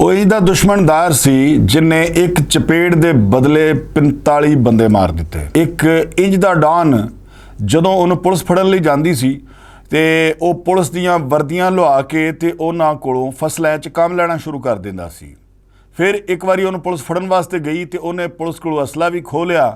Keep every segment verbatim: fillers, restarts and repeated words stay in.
انج دا دشمن دار سی، جن نے ایک چپیڑ دے بدلے پنتالی بندے مار دتے۔ ایک انج دا ڈان جدوں انہوں پولیس پھڑن لئی جاندی سی، تے او پولیس دیاں وردیاں لوا کے تے انہاں کولوں فصلیں چ کام لینا شروع کر دیندا سی۔ پھر ایک واری انہوں پولیس پھڑن واسطے گئی تے انہیں پولیس کولوں اسلحہ بھی کھو لیا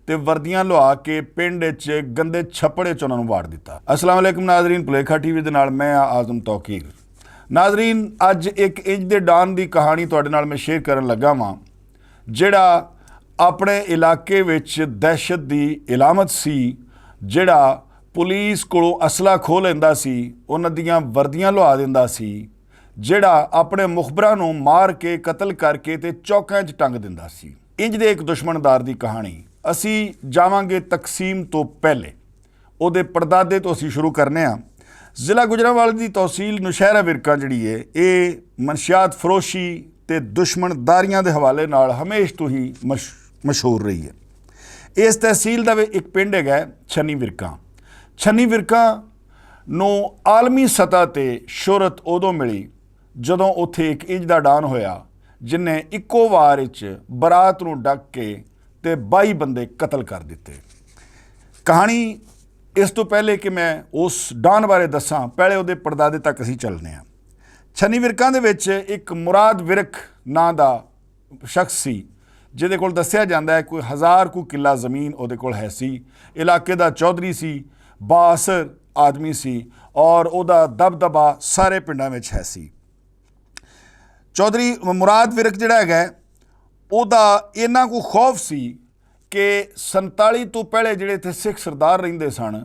تے وردیاں لوا کے پنڈ وچ گندے چھپڑ وچ انہاں نوں واڑ دتا۔ السلام علیکم ناظرین، پلیکھا ٹی وی دے نال میں آ اعظم توقیر۔ ناظرین، اج ایک انج دے ڈان دی کہانی تہاڈے نال میں شیئر کرن لگا واں، جڑا اپنے علاقے وچ دہشت دی علامت سی، جڑا پولیس کولوں اسلحہ کھو لیندا سی، انہاں دیاں وردیاں لوا دیندا سی، جڑا اپنے مخبراں نوں مار کے قتل کر کے تے چوکاں وچ ٹنگ دیندا سی۔ انج دے ایک دشمندار دی کہانی۔ اسی جاواں گے تقسیم تو پہلے، او دے پردادے تو اسی شروع کرنے ہاں۔ ضلع گجرانوالے دی تحصیل نشہرہ ورکاں جڑی ہے، اے منشیات فروشی تے دشمن داریاں دے حوالے نال ہمیش تو ہی مش-، مشہور رہی ہے۔ اس تحصیل دا وی ایک پنڈ ہے چھنی ورکاں۔ چھنی ورکاں نوں عالمی سطح تے شہرت ادوں ملی، جدوں اتھے ایک انج دا ڈان ہویا، جن نے اکو وار وچ برات نوں ڈک کے تے بائی بندے قتل کر دتے۔ کہانی، اس تو پہلے کہ میں اس ڈان بارے دساں، پہلے اودے پردادے تک اسی چلنے ہاں۔ چھنی ورکاں دے وچ ایک مراد ورک ناں دا شخص سی، جدے کول دسیا جاندا ہے کوئی ہزار کو قلعہ زمین اودے کول ہے سی۔ علاقے دا چودھری سی، بااثر آدمی سی، اور اودا دبدبا سارے پنڈاں وچ ہے سی۔ چودھری مراد ورک جڑا ہے، اودا انہاں کو خوف سی کہ سنتالی تو پہلے جڑے اتھے سکھ سردار رہندے سن،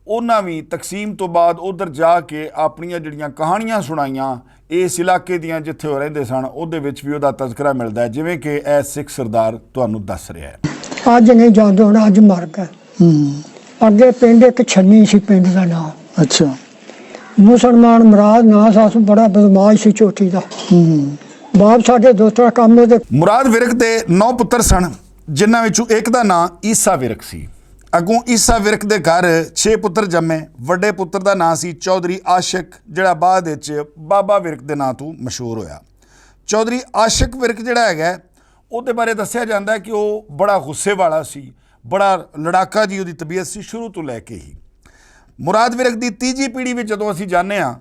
انہاں وی تقسیم تو بعد ادھر جا کے اپنیاں جڑیاں کہانیاں سنائیاں، اس علاقے دیاں جتھے او رہندے سن، اودے وچ وی اودا تذکرہ ملدا ہے، جویں کہ اے سکھ سردار تانوں دس رہیا ہے۔ اج نہیں جاندے، ہن اج مر گئے۔ ہوں۔ اگے پنڈ ایک چھنی سی، پنڈ دا نام۔ اچھا۔ مسلمان مراد نام سا، بڑا بدماش سی چوٹی دا۔ ہوں۔ باپ ساڈے دوسترا کم اودے۔ مراد ورک دے نو پتر سن، جنہاں وچوں ایک دا ناں عیسیٰ ورک سی۔ اگوں عیسیٰ ورک دے گھر چھ پتر جمے۔ وڈے پتر دا ناں سی چوہدری عاشق، جڑا بعد وچ بابا ورک دے ناں توں مشہور ہویا۔ چوہدری عاشق ورک جڑا ہے، اوہدے بارے دسیا جاندا ہے کہ او بڑا غصے والا سی، بڑا لڑاکا جی اوہدی طبیعت سی شروع توں لے کے ہی۔ مراد ورک دی تیجی پیڑھی وچ جدوں اسی جانے ہاں،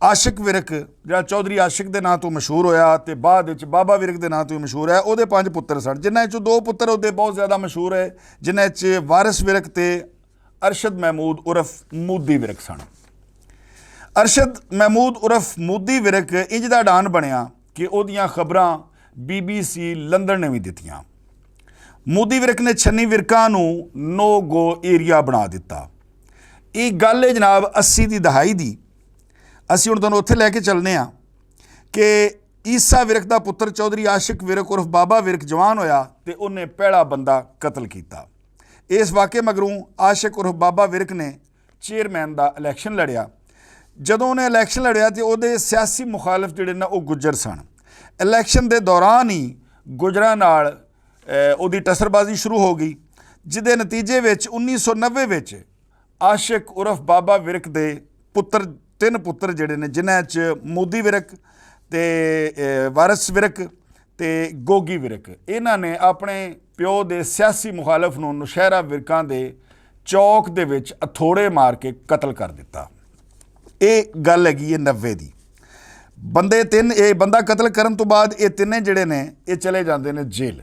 عاشق ورک، جڑا چوہدری عاشق دے ناں توں مشہور ہویا تے بعد وچ بابا ورک دے ناں توں مشہور ہے، اوہدے پنج پتر سن، جنہاں وچوں دو پتر اوہدے بہت زیادہ مشہور ہے، جنہاں وچ وارث ورک تے ارشد محمود عرف مودی ورک سن۔ ارشد محمود عرف مودی ورک انج دا ڈان بنیا کہ اوہدیاں خبراں بی بی سی لندن نے وی دتیاں۔ مودی ورک نے چھنی ورکاں نوں نو گو ایریا بنا دتا۔ ایہہ گل ہے جناب، اسی دی دہائی دی۔ اسی ہن تانوں اتھے لے کے چلنے ہاں کہ عیسیٰ ورک دا پتر چوہدری عاشق ورک عرف بابا ورک جوان ہویا تے انہیں پہلا بندہ قتل کیتا۔ اس واقعے مگروں عاشق عرف بابا ورک نے چیئرمین دا الیکشن لڑیا۔ جدوں انہیں الیکشن لڑیا تے اوہدے سیاسی مخالف جڑے نا، او گجر سن۔ الیکشن دے دوران ہی گجراں نال، اے، اوہدی ٹسر بازی شروع ہو گئی، جدے نتیجے وچ انیس سو نوے وچ عاشق عرف بابا ورک دے پتر، تن پتر جڑے نے، جنہاں چ مودی ورک تے، اے، وارث ورک تے گوگی ورک، انہاں نے اپنے پیو دے سیاسی مخالف نوں نشہرہ ورکاں دے چوک دے وچ اتھوڑے مار کے قتل کر دتا۔ اے گل ہے گی اے نوے دی۔ بندے تن، اے بندہ قتل کرن تو بعد اے تنے جڑے نے، اے چلے جاندے نے جیل۔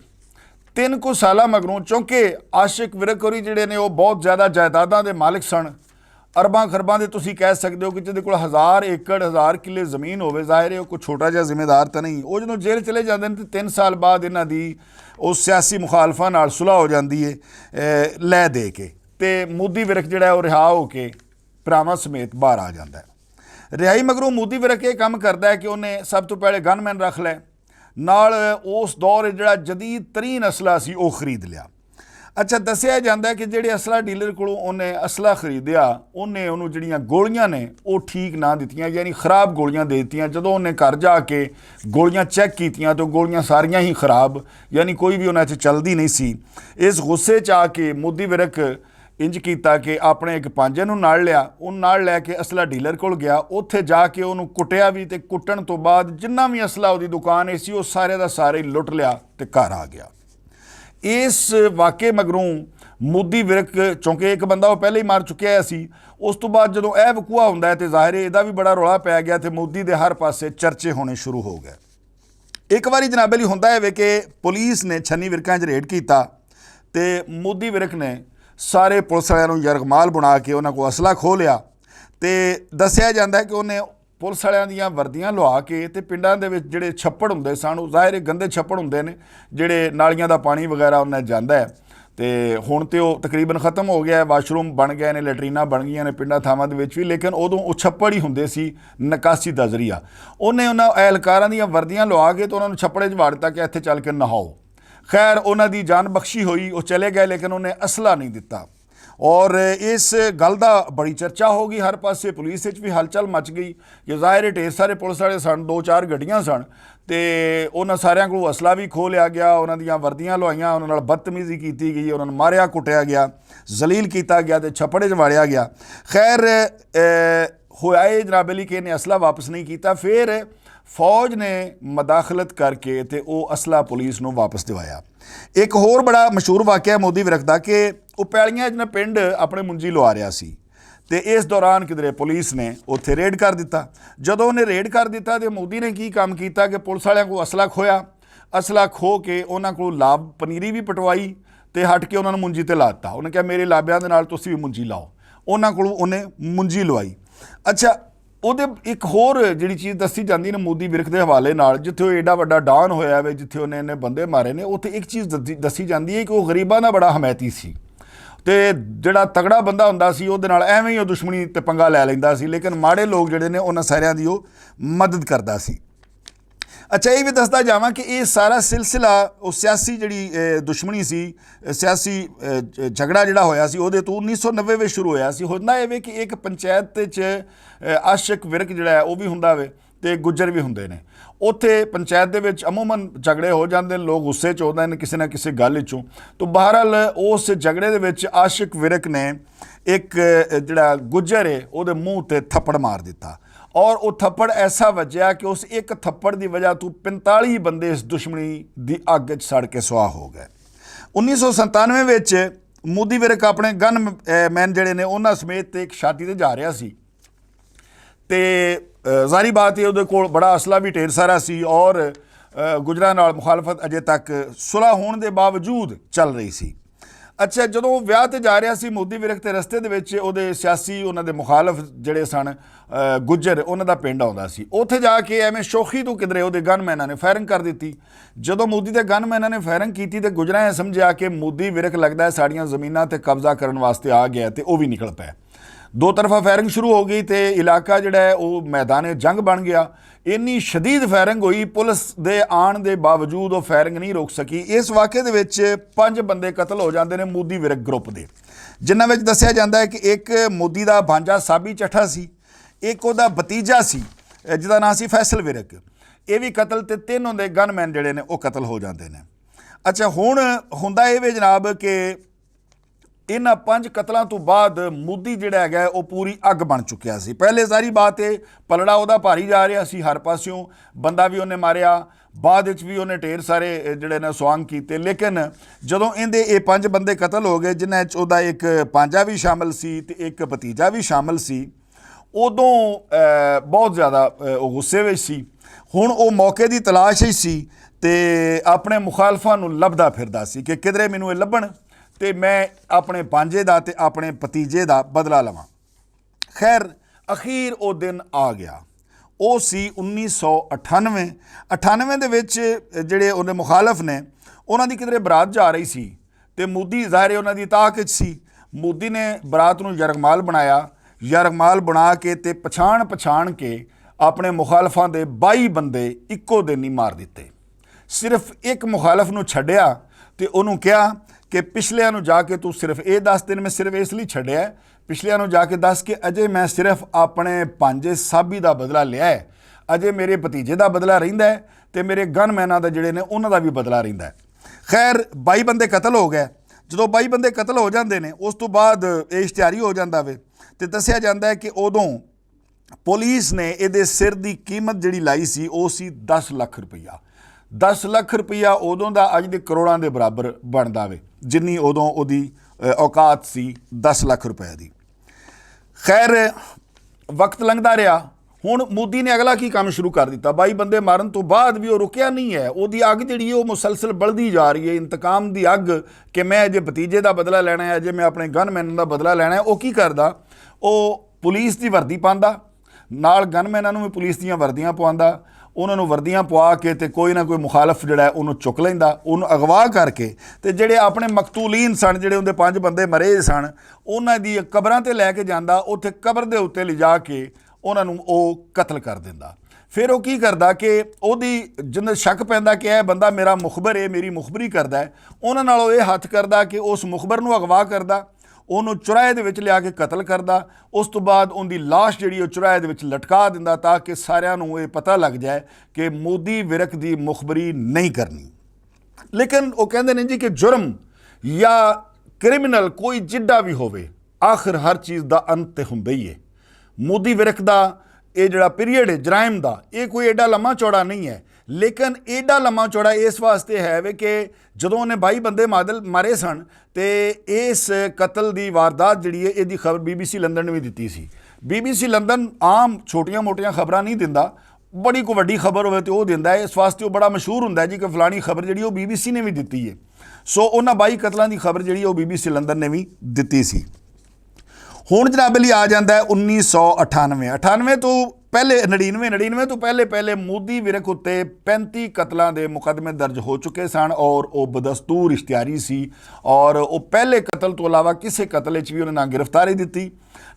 تن کو سالاں مگروں، چونکہ عاشق ورک ہوری جڑے نے، او بہت زیادہ جائیداداں دے مالک سن، ارباں خرباں دے، تسی کہہ سکدے ہو کہ جدے کول ہزار ایکڑ، ہزار کلے زمین ہووے، ظاہر ہے او کوئی چھوٹا جہا ذمہ دار تاں نہیں۔ او جدوں جیل چلے جاندے نے تے تن سال بعد انہاں دی او سیاسی مخالفاں نال صلح ہو جاندی ہے، اے، لے دے کے، تے مودی ورک جڑا ہے او رہا ہو کے پراواں سمیت باہر آ جاندا ہے۔ رہائی مگروں مودی ورک یہ کم کردا ہے کہ انہیں سب تو پہلے گن مین رکھ لے، نال اس دور وچ جڑا جدید ترین اسلحہ سی، او خرید لیا۔ اچھا، دسیا جاندا ہے کہ جڑے اسلحہ ڈیلر کولوں انہیں اسلحہ خریدیا، انہیں انہوں جڑیاں گولیاں نے، او ٹھیک نہ دتیاں، یعنی خراب گولیاں دے دتیاں۔ جدوں انہیں گھر جا کے گولیاں چیک کیتیاں، تو گولیاں ساریاں ہی خراب، یعنی کوئی بھی انہاں چ چلدی نہیں سی۔ اس غصے چ آ کے مودی ورک انج کیتا کہ اپنے اک پانجے نوں نال لیا، اون نال لے کے اسلحہ ڈیلر کول گیا۔ اوتھے جا کے اونوں کٹیا وی تے کٹن توں بعد جنہاں وی اسلحہ اوہدی دکان اچ سی او سارے دا سارے لٹ لیا تے گھر آ گیا۔ اس واقعے مگروں مودی ورک، چونکہ اک بندہ او پہلے ہی مار چکیا سی، اس توں بعد جدوں اے وقوعہ ہوندا ہے تے ظاہر ہے ایہدا وی بڑا رولا پے گیا تے مودی دے ہر پاسے چرچے ہونے شروع ہو گئے۔ اک واری جناب علی ہوندا ہے وے کہ پولیس نے چھنی ورکاں چ ریڈ کیتا تے مودی ورک نے سارے پولیس والیاں نوں یرغمال بنا کے انہاں کول اسلحہ کھو لیا۔ تے دسیا جاندا ہے کہ انہیں پولیس والیاں دیاں وردیاں لوا کے تے پنڈاں دے وچ جڑے چھپڑ ہوندے سن، او ظاہر ہے گندے چھپڑ ہوندے نے، جڑے نالیاں دا پانی وغیرہ انہیں جاندا ہے۔ تے ہن تے او تقریباً ختم ہو گیا ہے، واش روم بن گئے نے، لیٹریناں بن گئیاں نے پنڈاں تھاواں دے وچ وی، لیکن اودوں او چھپڑ ہی ہوندے سی نکاسی دا ذریعہ۔ انہیں انہاں اہلکاراں دیاں وردیاں لوا کے تے انہاں نوں چھپڑے چ واڑ دتا کہ اتھے چل کے نہاؤ۔ خیر، انہاں دی جان بخشی ہوئی، او چلے گئے، لیکن انہیں اسلحہ نہیں دتا۔ اور اس گل دا بڑی چرچا ہو گئی، ہر پاسے پولیس وچ وی ہلچل مچ گئی۔ کہ ظاہر ہے ڈھیر سارے پولیس والے سن، دو چار گڈیاں سن، تے انہاں ساریاں کولوں اسلحہ وی کھو لیا گیا، انہاں دیاں وردیاں لوائیاں، انہاں نال بدتمیزی کیتی گئی، انہاں نوں ماریا کٹیا گیا، ذلیل کیتا گیا تے چھپڑے چ واڑیا گیا۔ خیر، اے، ہویا اے جناب علی کہ انہیں اسلحہ واپس نہیں کیتا، پھر فوج نے مداخلت کر کے تے او اسلحہ پولیس نوں واپس دوایا۔ ایک ہور بڑا مشہور واقعہ ہے مودی ورک دا کہ او پیلیاں جنہیں پنڈ اپنے منجی لوا رہیا سی، تے اس دوران کدرے پولیس نے اتھے ریڈ کر دتا۔ جدوں انہیں ریڈ کر دتا تے مودی نے کی کام کیتا کہ پولیس والیاں کو اسلحہ کھویا، اسلحہ کھو کے انہاں کو لاب پنیری بھی پٹوائی تے ہٹ کے انہاں نوں منجی تے لاتا۔ انہاں کہا میرے لابیاں دے نال تسی بھی منجی لاؤ۔ انہاں کو انہیں منجی لوائی۔ اچھا، اوہدے اک ہور جیہڑی چیز دسی جاندی ناں مودی ورک دے حوالے نال جتھے او ایڈا وڈا ڈان ہویا وے جتھے اوہنے اینے بندے مارے نے اتھے اک چیز دسی جاندی ہے کہ او غریباں دا بڑا حمایتی سی، تے جیہڑا تگڑا بندہ ہوندا سی اوہدے نال ایویں ہی او دشمنی تے پنگا لے لیندا سی لیکن ماڑے لوگ جیہڑے نے انہاں ساریاں دی او مدد کردا سی۔ اچھا ایہہ وی دسدا جاواں کہ ایہہ سارا سلسلہ او سیاسی جیہڑی دشمنی سی، سیاسی جھگڑا جیہڑا ہویا سی اوہدے توں انیس سو نوے وچ شروع ہویا سی۔ ہوندا ایہہ وے کہ اک پنچایت وچ عاشق ورک جیہڑا ہے او وی ہوندا وے تے گجر وی ہوندے نے۔ اتھے پنچایت دے وچ عموما جھگڑے ہو جاندے نے لوگ غصے چ ہوندے نے کسے نہ کسے گل وچوں۔ تو بہرحال اس جھگڑے دے وچ عاشق ورک نے اک جیہڑا گجر ہے اوہدے منہ تے تھپڑ مار دتا، اور او تھپڑ ایسا وجیا کہ اس اک تھپڑ دی وجہ توں پینتالیس بندے اس دشمنی دی اگ وچ سڑ کے سوا ہو گئے۔ انیس سو ستانوے وچ مودی ورک اپنے گن مین جیہڑے نے انہاں سمیت تے اک شادی تے جا رہیا سی۔ تے ظاہری بات ہے اوہدے کول بڑا اسلحہ وی ڈھیر سارا سی اور گجراں نال مخالفت اجے تک صلح ہون دے باوجود چل رہی سی۔ اچھا جدوں او ویاہ تے جا رہیا سی مودی ورک تے رستے دے وچ اوہدے سیاسی انہاں دے مخالف جیہڑے سن گجر انہاں دا پنڈ آوندا سی اتھے جا کے ایویں شوخی توں کدرے اوہدے گن میناں نے فائرنگ کر دتی۔ جدوں مودی دے گن میناں نے فائرنگ کیتی تے گجراں ایہہ سمجھیا کہ مودی ورک لگدا ہے ساڑیاں زمیناں تے قبضہ کرن واسطے آ گیا تے او وی نکل پے۔ دو طرفہ فائرنگ شروع ہو گئی تے علاقہ جیہڑا ہے او میدان جنگ بن گیا۔ اینی شدید فائرنگ ہوئی پولیس دے آن دے باوجود او فائرنگ نہیں روک سکی۔ اس واقعے دے وچ پنج بندے قتل ہو جاندے نے مودی ورک گروپ دے، جنہاں وچ دسیا جاندا ہے کہ اک مودی دا بھانجا سابی چٹھا سی، اک اوہدا بھتیجا سی جس دا ناں سی فیصل ورک، ایہہ وی قتل تے تینوں دے گن مین جیہڑے نے او قتل ہو جاندے نے۔ اچھا ہن ہوندا ایہہ وے جناب کہ انہاں پنج قتلاں توں بعد مودی جیہڑا ہے او پوری اگ بن چکیا سی۔ پہلے ظاہری بات ہے پلڑا اوہدا پاری جا رہیا سی ہر پاسیوں، بندہ وی انہیں ماریا، بعد وچ وی انہیں ڈھیر سارے جیہڑے نے سوانگ کیتے لیکن جدوں ایندے ایہہ پنج بندے قتل ہو گئے جنہاں وچ اوہدا اک پانجا وی شامل سی تے اک بھتیجا وی شامل سی، ادوں بہت زیادہ غصے وچ سی۔ ہن او موقع دی تلاش وچ سی تے اپنے مخالفاں نوں لبھدا پھردا سی کہ کدرے مینوں ایہہ لبھن تے میں اپنے پانجے دا تے اپنے بھتیجے دا بدلا لواں۔ خیر، اخیر او دن آ گیا۔ او سی انیس سو اٹھانوے۔ اٹھانوے دے وچ جیہڑے اوہدے مخالف نے انہاں دی کدرے برات جا رہی سی تے مودی ظاہر ہے انہاں دی تاک وچ سی۔ مودی نے برات نوں یرغمال بنایا، یرغمال بنا کے تے پچھان پچھان کے اپنے مخالفاں دے بائی بندے اکو دن ہی مار دتے۔ صرف اک مخالف نوں چھڈیا تے انہوں کہیا کہ پچھلیاں نوں جا کے توں صرف ایہہ دس دن میں صرف اس لئی چھڈیا ہے، پچھلیاں نوں جا کے دس کہ اجے میں صرف اپنے پانجے سابی دا بدلا لیا ہے، اجے میرے بھتیجے دا بدلا رہندا ہے تے میرے گن میناں دا جیہڑے نے انہاں دا وی بدلا رہندا ہے۔ خیر، بائی بندے قتل ہو گئے۔ جدوں بائی بندے قتل ہو جاندے نے، اس توں بعد اے اشتہاری ہو جاندا وے، تے دسیا جاندا ہے کہ ادوں پولیس نے ایہدے سر دی قیمت جیہڑی لائی سی، او سی دس لکھ روپیہ۔ دس لکھ روپیہ ادوں دا اج دے کروڑاں دے برابر بندا وے، جنی ادوں اوہدی اوقات سی، دس لکھ روپیہ دی۔ خیر، وقت لنگدا رہیا۔ ہن مودی نے اگلا کی کم شروع کر دتا؟ بائی بندے مارن توں بعد وی او رکیا نہیں ہے۔ اوہدی اگ جیہڑی ہے او مسلسل بلدی جا رہی ہے، انتقام دی اگ، کہ میں اجے بھتیجے دا بدلہ لینا ہے، اجے میں اپنے گن میناں دا بدلہ لینا ہے۔ او کی کردا؟ او پولیس دی وردی پاندا، نال گن میناں نوں وی پولیس دیاں وردیاں پواندا۔ انہاں نوں وردیاں پوا کے تے کوئی نہ کوئی مخالف جیہڑا ہے انہوں چک لیندا، انہوں اغوا کر کے، تے جیہڑے اپنے مقتولین سن، جیہڑے اوہدے پنج بندے مرے سن، انہاں دی قبراں تے لے کے جاندا، اوتھے قبر دے اُتے لجا کے انہاں نوں او قتل کر دیندا۔ فیر او کی کردا کہ اوہدی جن شک پیندا کہ اے بندہ میرا مخبر ہے، میری مخبری کردا ہے، انہاں نال او اے ہتھ کردا کہ اس مخبر نوں اغوا کردا، اوہنوں چراہے دے وچ لیا کے قتل کردا۔ اس توں بعد اوہدی لاش جیہڑی او چراہے دے وچ لٹکا دیندا، تاکہ ساریاں نوں اے پتہ لگ جائے کہ مودی ورک دی مخبری نہیں کرنی۔ لیکن او کہندے نے جی کہ جرم یا کرمنل کوئی جڈا وی ہووے، آخر ہر چیز دا انت تے ہوندا ہی ہے۔ مودی ورک دا اے جیہڑا پیریڈ ہے جرائم دا، اے کوئی ایڈا لمبا چوڑا نہیں ہے، لیکن ایڈا لمبا چوڑا اس واسطے ہے وے کہ جدوں انہیں بائی بندے مادل مارے سن، تے اس قتل دی واردات جیہڑی ہے ایہدی خبر بی بی سی لندن نے وی دتی سی۔ بی بی سی لندن عام چھوٹیاں موٹیاں خبراں نہیں دیندا، بڑی کوئی وڈی خبر ہووے تے او دیندا ہے، اس واسطے او بڑا مشہور ہوندا ہے جی کہ فلانی خبر جیہڑی او بی بی سی نے وی دتی ہے۔ سو انہاں بائی قتلاں دی خبر جیہڑی او بی بی سی لندن نے وی دتی سی۔ ہن جناب علی آ جاندا ہے انیس سو اٹھانوے اٹھانوے تو پہلے نڑینوے نڑینوے تو پہلے پہلے مودی ورک اُتے پینتی قتلاں دے مقدمے درج ہو چکے سن، اور او بدستور اشتہاری سی، اور او پہلے قتل تو علاوہ کسے قتل وچ وی انہاں نہ گرفتاری دتی،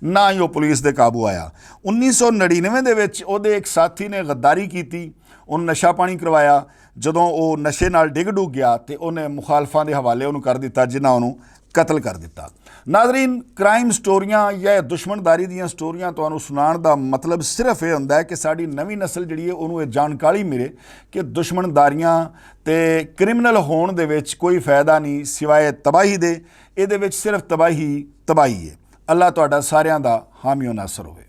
نہ ہی او پولیس دے قابو آیا۔ انیس سو نڑینوے دے وچ اوہدے اک ساتھی نے غداری کیتی، انہوں نشہ پانی کروایا۔ جدوں او نشے نال ڈگ ڈگ گیا تے انہیں مخالفاں دے حوالے انہوں کر دتا، جنہاں انہوں قتل کر دتا۔ ناظرین، کرائم سٹوریاں یا دشمنداری دیاں سٹوریاں تہانوں سنان دا مطلب صرف ایہہ ہوندا ہے کہ ساڈی نوی نسل جیہڑی ہے انہوں ایہہ جانکاری ملے کہ دشمنداریاں تے کرمنل ہون دے وچ کوئی فائدہ نہیں سوائے تباہی دے۔ ایہدے وچ صرف تباہی تباہی ہے۔ اللہ تہاڈا ساریاں دا حامی و ناصر ہووے۔